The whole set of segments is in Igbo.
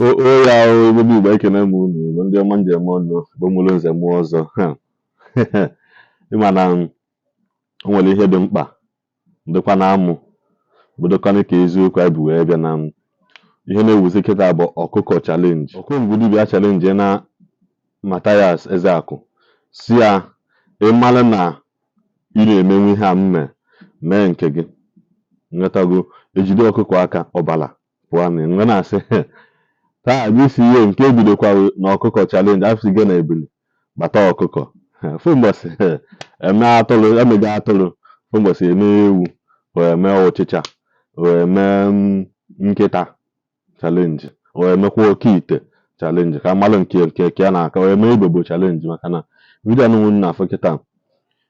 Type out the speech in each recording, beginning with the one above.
O ya o, Igbo bụ Igbo, ekene m unu. Igbo ndị ọma njem ọnụ, Igbo mụrụ nze mụọ ọzọ. Ha. Ịma na o nwere ihe dị mkpa dịkwa na amụ bidokwanụ ka eziokwu anyị bụ wee bịa na ihe na-ewuzi kịta bụ ọkụkọ challenge. Okongwu dibịa challenge na Mathias Ezeaku si ya ịmalụ na ị na-emenwu ihe a mme mee nke gị nghọtago ejide ọkụkọ aka ọbala pụọ na nwe na-asị taa gị si ihe nke ebidokwara na ọkụkọ challenge afụsigo na ebili bata ọkụkọ fụ mbọsị eme atụrụ emega atụrụ, fụ mbọsị eme ewu, o eme ọchịcha, o eme nkịta challenge, o emekwa oke ite challenge ka amalụ nke nke a na-aka o eme ibobo challenge. Maka na video anụnwụ na-afụ kịta,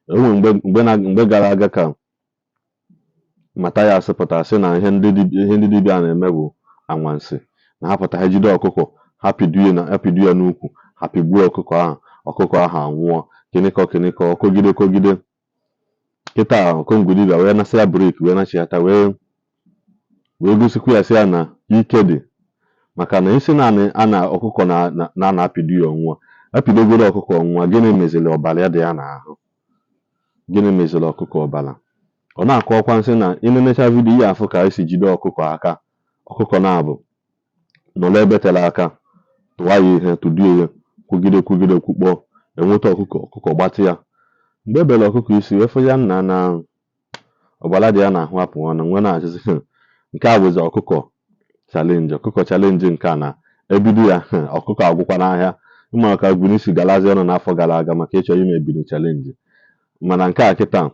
o nwere mgbe gara aga ka Mathias pụtara sị na ihe ndị dibịa na-eme bụ anwansi, na ha pụta ha jide ọkụkọ ha pidu ya na ha pidu ya n'ukwu, ha pigbuo ọkụkọ ahụ, ọkụkọ ahụ anwụọ. Kịnịkọ kịnịkọ kogide kogide kịta Okongwu dibịa wee nasị ya break, wee nachịata wee gosikwa ya sị ya na ike dị, maka na isi naanị a na ọkụkọ na na-apịdu ya ọnwụọ, apidogoro ọkụkọ ọnwụọ, gịnị meziri ọbara ya dị ya n'ahụ? Gịnị meziri ọkụkọ ọbara? Ọ na-akọwakwa nsị na ịnenecha video ihe afụ ka esi jide ọkụkọ aka, ọkụkọ na-abụ nọrọ ebe tere aka, tụwa ya ihe tụdie ya, kwugide kwugide kwukpọọ enweta ọkụkọ, ọkụkọ gbatị ya. Mgbe e bere ọkụkọ isi wee fụ ya nna na ọbara dị ya n'ahụ apụọ na nwe na-achịzi. Nke a bụzi ọkụkọ challenge. Ọkụkọ challenge nke a na ebido ya, ọkụkọ agwụkwa n'ahịa. Ịma ka Ebini si galazi ọnụ n'afọ gara aga maka ịchọ ime ebini challenge, mana nke a kịta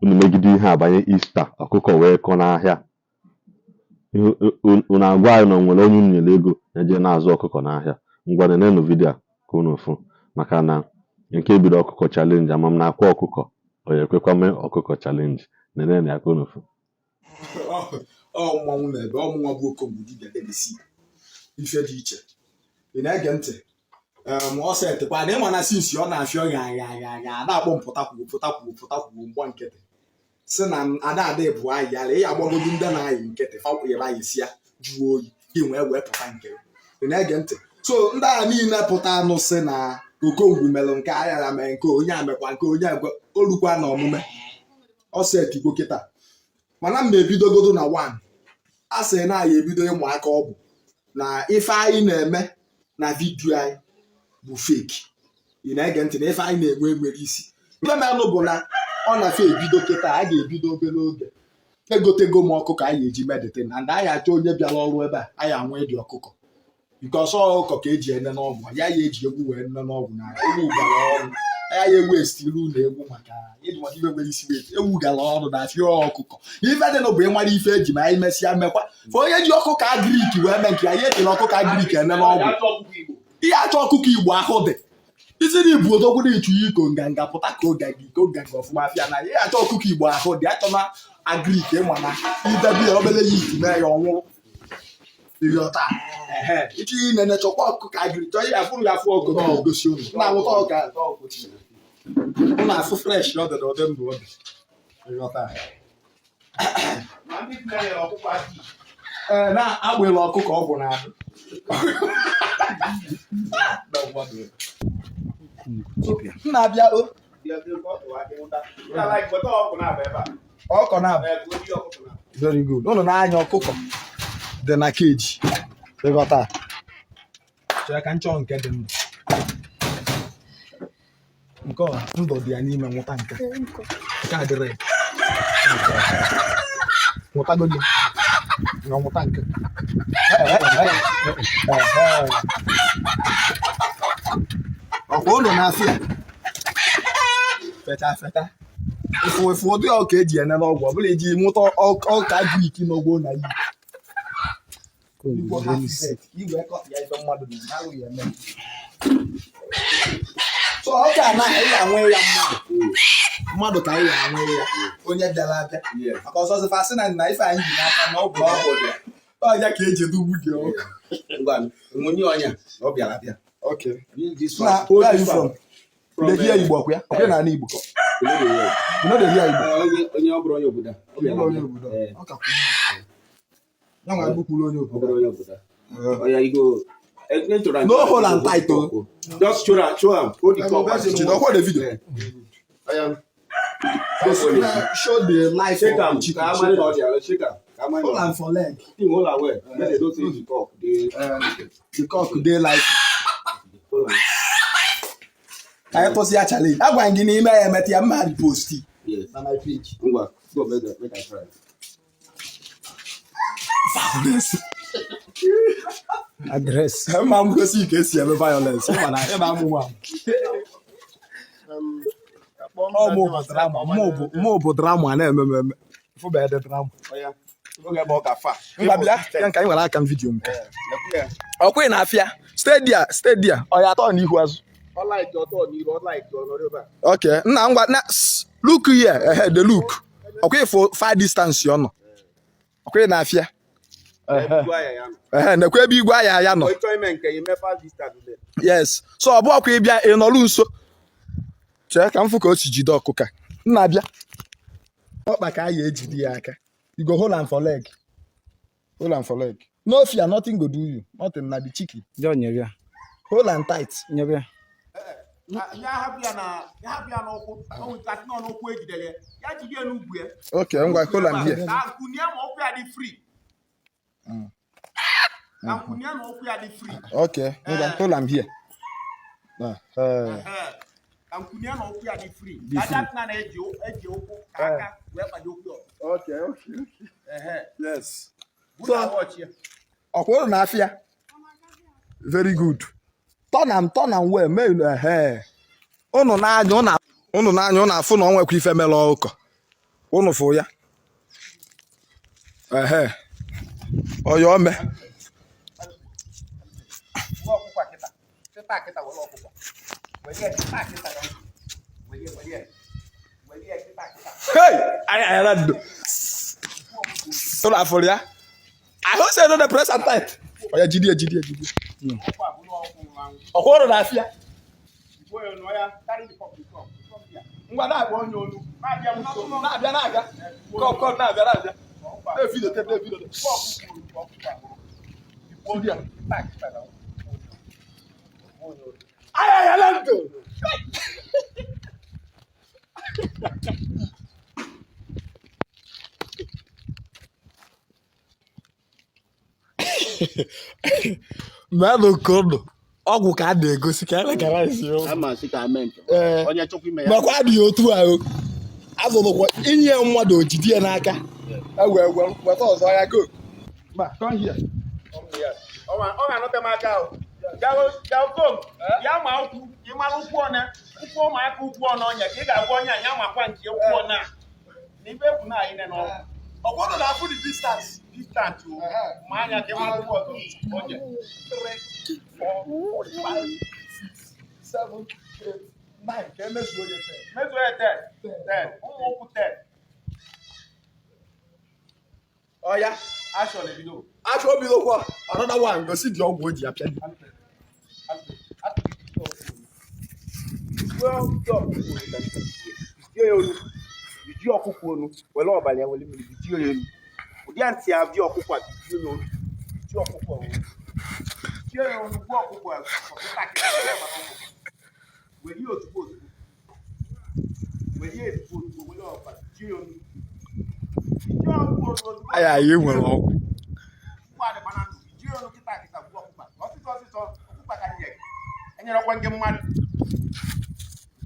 unu megide ihe a banye Easter, ọkụkọ wee kọ n'ahịa. Unu agwa anyị na o nwere onye unu nyere ego na-eje na-azụ ọkụkọ n'ahịa? Ngwa, nenenu video a ka unu fụ, maka na nke ebido ọkụkọ challenge ama m na akwa ọkụkọ ọ ya ekwekwa mee ọkụkọ challenge. Nenenu ya ka unu fụ. Ọ mmanwụ na-ebe ọmụnwa bụ Okongwu dibịa debisi ife dị iche. Ị na-ege ntị? Ọ setịkwa na ịma na since ọ na-afịọ gha gha gha gha na-akpọ m pụtakwuo pụtakwuo pụtakwuo mgba nkịtị si na ada ada bụ ayị ala ị agbagodu ndị na-ayị nkịtị fakwụnyere ayị si ya jụọ oyi gị wee pụta nke. Ị na-ege ntị? So ndị a niile pụta anụ si na Okongwu melụ nke ayara mee nke onye amekwa nke onye ekwe olukwa na omume ọ setigbo kịta. Mana m ebidogodo na 1 a sị na anyị ebido ịmụ aka ọgwụ na ife anyị na-eme na video anyị bụ fake. Ị na-ege ntị? Na ife anyị na-enwe nwere isi. Ife menụ bụ na ọ na-afe ebido kịta, a ga-ebido obere oge. Egotego m ọkụkọ anyị eji meditin and anyị achọ onye bịara ọrụ ebe a anyị anwa ịdị ọkụkọ because ọkụkọ ka eji ene n'ọgwụ ya ya eji egwu wee nne n'ọgwụ na ewu gara ọrụ ya ya ewu estiru na egwu maka ịdị maka ife nwere isi wee ewu gara ọrụ na afịa ọkụkọ. Ife dị bụ ịmara ife eji ma anyị mesịa mekwa fa onye ji ọkụkọ agric wee mee nke ya ya ejiri ọkụkọ agric ene n'ọgwụ. Ihe achọ ọkụkọ Igbo ahụ dị isi na ibu odogwu na ịchụ ya iko nganga pụta ka oge gị iko nganga ọfụma afịa na ihe achọ ọkụkọ Igbo ahụ dị achọ na agric ịma na idebe ya obere ya iti mee ya ọnwụrụ ịghọta ehe ịchọ inene chọkwa ọkụkọ agric chọọ ihe afụrụ ya afụ ọkụkọ gosi unu na anwụta ọka unu afụ fresh ọ dị na ụdị ndụ ọ dị ịghọta. Ee, na agbịla ọkụkọ ọgwụ n'ahụ. M na-abịa o ọkọ na very good. Unu na-anya ọkụkọ dị na keji ịghọta. Chọọ ka nchọ nke dị ndụ nke ọ ndụ dị ya n'ime. Nwụta nke nke a dịrị nwụtagodi na nwụta nke. Ọkwa ụlọ na-afịa feta feta efu efu ụdị ọka eji ene n'ọgwụ ọ bụla eji nwụta ọka grik n'ogbo na iyi igwe ya ife mmadụ na-arụ ya eme. So ọ ga na anyị anwe ya mmadụ mmadụ ka anyị anwe ya onye bịara abịa maka ọzọ sịfa sị na na ife anyị ji n'aka na ọ bụ ọgwụ dị ọnya ka eji edugbu dị ọkụ. Onye ọnya ọ bịara abịa. Okay. Na where are you from? You dey hear Igbo ọkwa ya? Ọkwa na Igbo? You no dey hear Igbo? Onye ọ bụrụ onye obodo a. Ọ bụrụ onye obodo a. Ọ ka kwuru. Ya nwa bụ kwuru onye ọ obodo. Bụrụ onye obodo a. Oya, you go. Explain to am. No hold am tight o. Just show am, show am. Hold the cup. Jide ọkwa the video. Oya. Show the life Shake of am. the chicken. Ka amani na ọdị ala, shake am. Ka amani Hold na. am for leg. Thing hold am well. Make they no say the cup dey. The cock dey like. Hold am. Ka anyị tụsịa challenge. Agwa m gị n'ime ya emeta ya mma repost. Yes. Na my page. Ngwa, go make I try. Violence. Address. Mma m gosi ka esi eme violence. Ịma na ịma amụ nwa m. Ọ mụ bụ drama. Mụ bụ drama na-eme m eme. Fụba ede drama. Oya. Oge ebe ọ ga fa. Ngwa bịa, ya nke anyị nwere aka m vidiyo m. Lekwu ya. Ọkwa ị na-afịa. Stay there, stay there. Ọ ya atọ n'ihu azụ. Ọ like ọtọ n'iru, ọ like ọnọrọ ebe a. Okay, nna ngwa na look here, ehe, the look. Ọkwa ịfụ far distance ọ nọ. Ọkwa ị na-afịa. Ebe aya ya nọ. Ehe, nekwa ebe igwe aya ya nọ. Ọ chọọ ime nke ya, ime fast distance there. Yes. So ọ bụ ọkwa ịbịa ị nọrọ nso. Chee ka m fụ ka o si jide ọkụka. Nna bịa. Ọkpa ka a ya ejide ya aka. You go hold am for leg. Hold am for leg. No fear, nothing go do you. Nothing na the chicken. John nyere ya. Hold am tight. Nyere ya. Ya hapụ ya na ya hapụ ya n'ụkwụ o nwetara nọ n'ụkwụ ejidere ya ya jide ya n'ugwu ya. Okay, ngwa hold am here. Ka nkunie ma ụkwụ ya dị free, ka nkunie ma ụkwụ ya dị free. Okay, ngwa hold am here. Ah, eh. Ee, ka nkunie na ụkwụ ya dị free, ka aja na na-eji eji ụkwụ ka aka wee kpado ụkwụ ya. Okay. Ehe. Yes. Buru ya watch ya. Ọkwa ụlọ na-afịa. Very good. Turn am, turn am well, mee unu ehe. Unu na-anya, unu na-anya, unu afụ na ọ nwekwa ife mere ọkụkọ. Unu fụ ya. Ehe. Ọya ome. Were ọkụkọ a kịta. Kịta kịta were ọkụkọ. Were ya kịta kịta ka were ya, were ya. Were ya kịta kịta. Hey! Anyị anyara ndo. Unu afụrụ ya? I hope say no dey press am tight. Ọya jide jide jide. Ọkụkọ a bụrụ ọkụ nwụrụ anwụ. Ọkwa ụlọ na-afịa. Igbo ya nọ ya, carry the cup, the cup, the cup here. Ngwa na-agba onye olu. Na-abịa m nso. Na-abịa na-aga. Kọp kọp na-abịa na-abịa. Na-evidio te na-evidio te. Anyị anyara ndo. Mmadụ ka ụnụ ọgwụ ka a na-egosi ka a legalize ya. Ama sị ka mee nke. Ee. Onye chọkwa ime ya. Makwa adịghị otu ahụ azụrụkwa inye mmadụ ojidi ya n'aka ewe ewe weta ọzọ ya go ma come here. Ọ ga-anọte m aka ahụ. Kom, ya ma ụkwụ, ị mara ụkwụ one, ụkwụ ụmụaka ụkwụ one ọnya ka ị ga-agwa onye a ya makwa nke ụkwụ one a. Na ibe ekwu na anyị n'ọgwụ. Ọ bụrụ na afụ the distance. Distant o, ma anya ka ị mara ụkwụ ọzọ onye. 3 4 5 6 7 8 9 ka emezuo ya 10. Mezuo ya 10, 10, ụmụ ụkwụ 10. Ọ ya. Action ebido. Achọ obidokwa another one gosi dị ọgwụ o ji apịa gị. Bijie ya olu. Bijie ọkụkọ onu. Were ọbara ya were mmiri bijie ya olu. Ụdị a ntị ya bie ọkụkọ a bijie ya olu. Bijie ọkụkọ a olu. Bijie ya olu, gbuo ọkụkọ a, ọkụkọ a kịta, were ọbara ọkụkọ. Were ya ozugbo ozugbo. Were ya ozugbo ozugbo, were ọbara, bijie ya olu. Bijie ọkụkọ olu ozugbo. Anyị anyị nwere ọgwụ. Ụkwụ adịkwa na ndụ. Bijie ya olu kịta kịta, gbuo ọkụkọ a. Ọsịsọ ọsịsọ, ọkụkọ a ka nye gị. Enyerekwa gị mmadụ.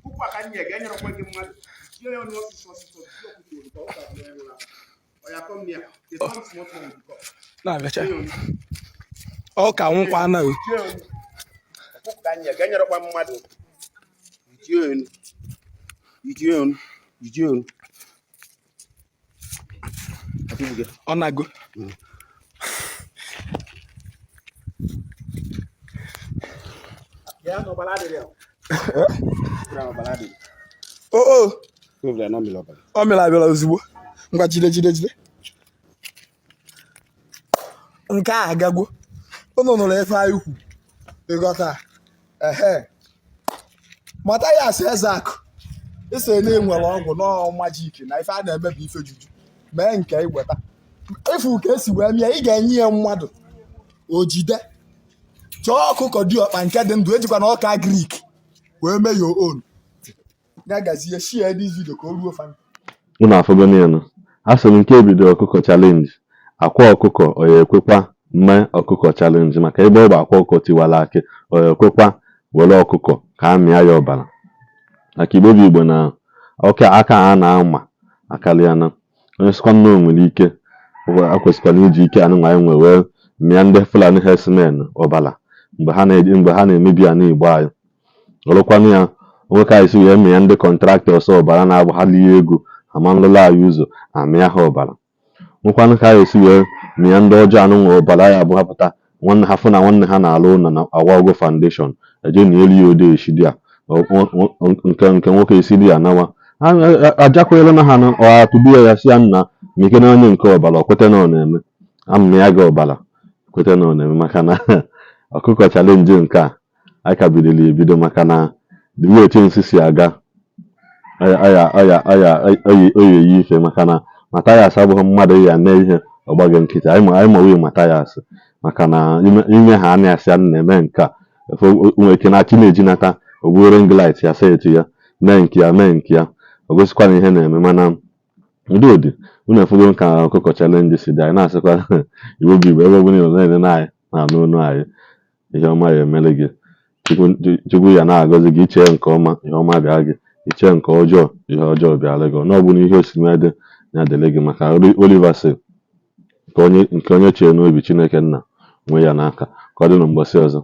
Ọkụkọ a ka nye gị, enyerekwa gị mmadụ. Bijie ya olu ọsịsọ ọsịsọ, bijie ọkụkọ olu ka ọ ga-abụ onye nwụrụ anwụ. Oya, come near. There's one small thing with the cup. Na-abịacha. Bijie ya olu. Ọ ka nwụkwa na o. Bijie ya olu. Ọkụkọ ka nye gị, enyerekwa mmadụ. Bijie ya olu. Bijie ya olu. Bijie ya olu. Ọ na-agụ. Ya na ọbara adịrị ya. Ọbara adịrị. O o Ọbara na mmiri ọbara. ọ mịrị abịara ozugbo. Ngwa jide jide jide. Nke a agagwo. Unu nụrụ ife anyị kwu. Ịghọta? Ehe. Mathias Ezeaku ise na enwere ọgwụ nọọ majik na ife a na-eme bụ ife juju. Mee nke iweta. Ifu ka esi wee mịa, ị ga-enye ya mmadụ. O jide chọọ ọkụkọ dị ọkpa nke dị ndụ, ejikwa na ọka agric wee mee your own. Ya gazie, share this video ka o ruo fa. Unu afụgonu ya nụ. A sị m nke ebido ọkụkọ challenge, akwa ọkụkọ ọ ya ekwekwa mee ọkụkọ challenge, maka ebe ọ bụ akwa ọkụkọ tiwara akị, ọ ya ekwekwa were ọkụkọ ka a mịa ya ọbara, maka Igbo bụ Igbo na ọka aka a na-ama akarịa na onye sịkwa na o nwere ike a kwesịkwara iji ike anụnwa anyị nwe wee mịa ndị Fulani herdsmen ọbara mgbe ha na-emebi ana Igbo anyị. Ọrụkwanụ ya nwoke anyị si wee mịa ndị contractors ọbara na-abụ ha lie ego ama nlụlụ anyị ụzọ, amịa ha ọbara. Nwekwanụ ka anyị esi wee mịa ndị ọjọọ anụnwa ọbara, ya abụ ha pụta, nwanne ha fụ na nwanne ha na-alụ ụlọ na awa foundation, eje na elu ya ode esi dị ya nke nwoke esi dị ya nawa ajakwela na ha na ọ atụgbuo ya, si ya nna mike na onye nke ọbara, ọ kweta na ọ na-eme amịa gị ọbara, kweta na ọ na-eme, maka na ọkụkọ challenge nke a anyị ka bidoro ebido, maka na the way things si aga, aya aya aya oyi eyi ife, maka na Mathias abụghị mmadụ ya mee ihe ọgbaghị nkịtị. Anyị ma wee Mathias, maka na ime ha anya asị ya na-eme nke a efe nwere ike na chi na-ejinata ogbuo ring light ya set ya mee nke ya, mee nke ya, o gosikwa na ihe na-eme. Mana ndị odi unu efugo ka ọkụkọ challenge si dị. Anyị na-asịkwa Igbo bụ Igbo, ebe ọbụla ị nọ na-enene anyị, na-anụ onu anyị, ihe ọma ya emere gị. Chukwu ya na-agọzi gị. Ichee nke ọma, ihe ọma bịara gị. Ichee nke ọjọọ, ihe ọjọọ bịara gị. Ọ bụla ihe osimiri dị ya dịrị gị, maka Oliver sị nke onye chee n'obi, Chineke nna nwee ya n'aka. Ka ọ dị na mgbọsị ọzọ.